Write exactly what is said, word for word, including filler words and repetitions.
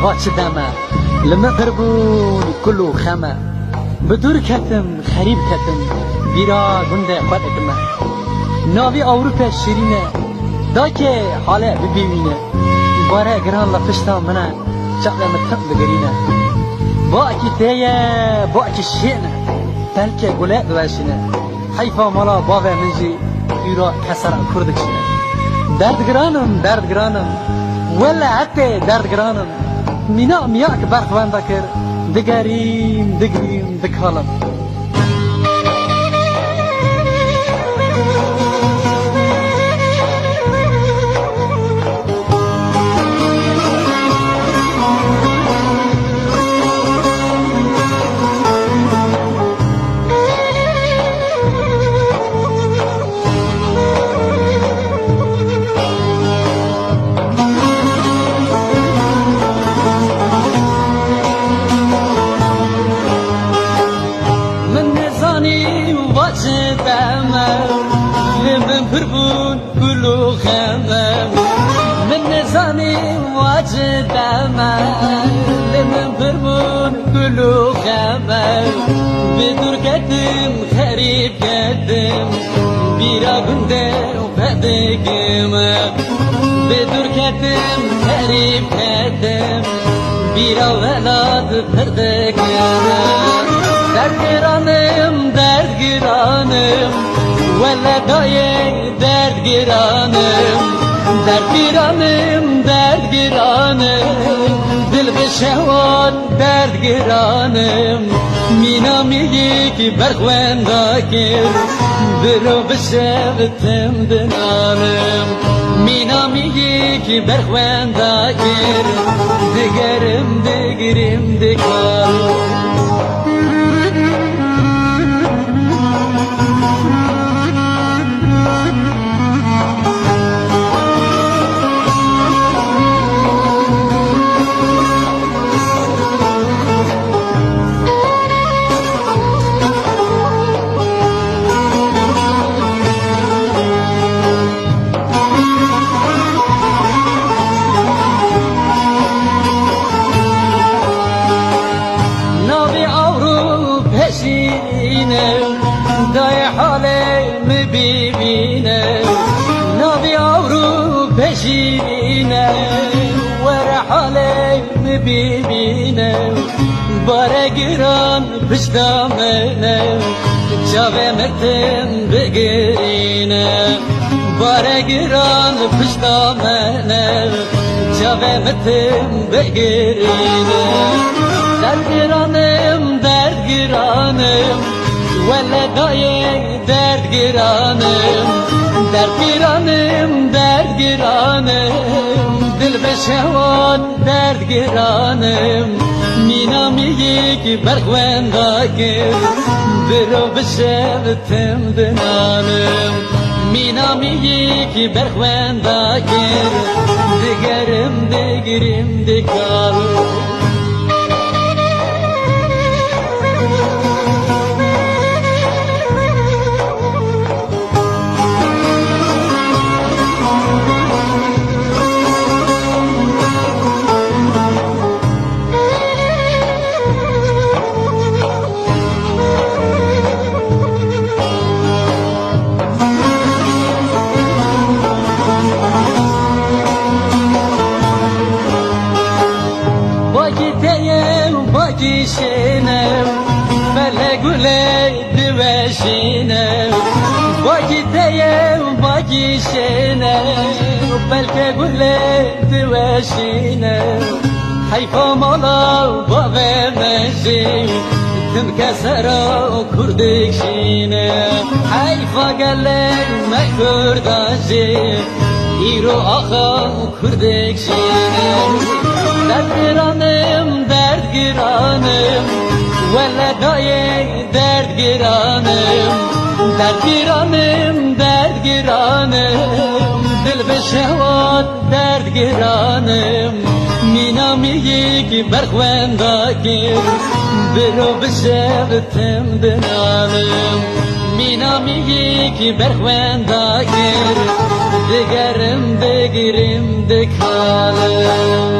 Va çi dem e, li min pir bûn kul û xem e. Bi dûr ketim, xerîb ketim, bîra gundê xwe dikime. Navî Ewrope şîrîn e, dakê hale bibînîne. Bare giran li pişta min e, çavê min tim digirîne. Bakî tê ye, bakî şên e, belkê gule biweşîne. Heyfa mala bavê min jî, îro kesera kur dikişîne. Derdgiran im, derdgiran im, wele hetê derdgiran im. Mîna miyek berx wenda kir, digerîm, digirîm, dikalim. Min nizanî va çi dem e, li min pir bûn kul û xem e. Min nizanî va çi dem e, li min pir bûn kul û xem e. Bi dûr ketim, xerîb ketim, bîra gundê xwe dikim. Bi dûr ketim, xerîb ketim, bîra welat pir dikim. Derdgiran im, derdgiran im, wele dayê derdgiran im. Derdgiran im, derdgiran im, dil bi şehwat derdgiran im. Mîna miyekî berxwenda kir, biro bi şev tim dinalim. Mîna miyekî berxwenda kir, digerim, digirim, dikarim. Navê Ewrope şîrîn e, dayê halê min bibîne. Navê Ewrope şîrîn e, were halê min bibîne. Bare giran pişta min e, çavê min tim bigirîne. Bare giran pişta min e, çavê min tim bigirîne. Derdgiran im, derdgiran im, wele dayê derdgiran im. Derdgiran im, derdgiran im, dil bi şehwat derdgiran im. Mîna miyekî berxwenda kir, biro bi şev tim dinalim. Mîna miyekî berxwenda kir, digerim, digirim, dikarim. Bakî teye û bakî şêne, bele gulê diweşîne. Bakî teye û bakî şêne, belke gulê diweşîne. Heyfa mala bavê me jî, tim kesera kur dikşîne. Heyfa gelê me kurda jî, îro axa Kurdek şîrin, derdgiranim, derdgiranim, wele dayê derdgiranim, derdgiranim, derdgiranim, dil bi şehwat derdgiranim, mîna miyik berxwenda kir, biro bi şev tim dinalim. Mîna miyik berxwenda kir, digerim, digirim, dikalim.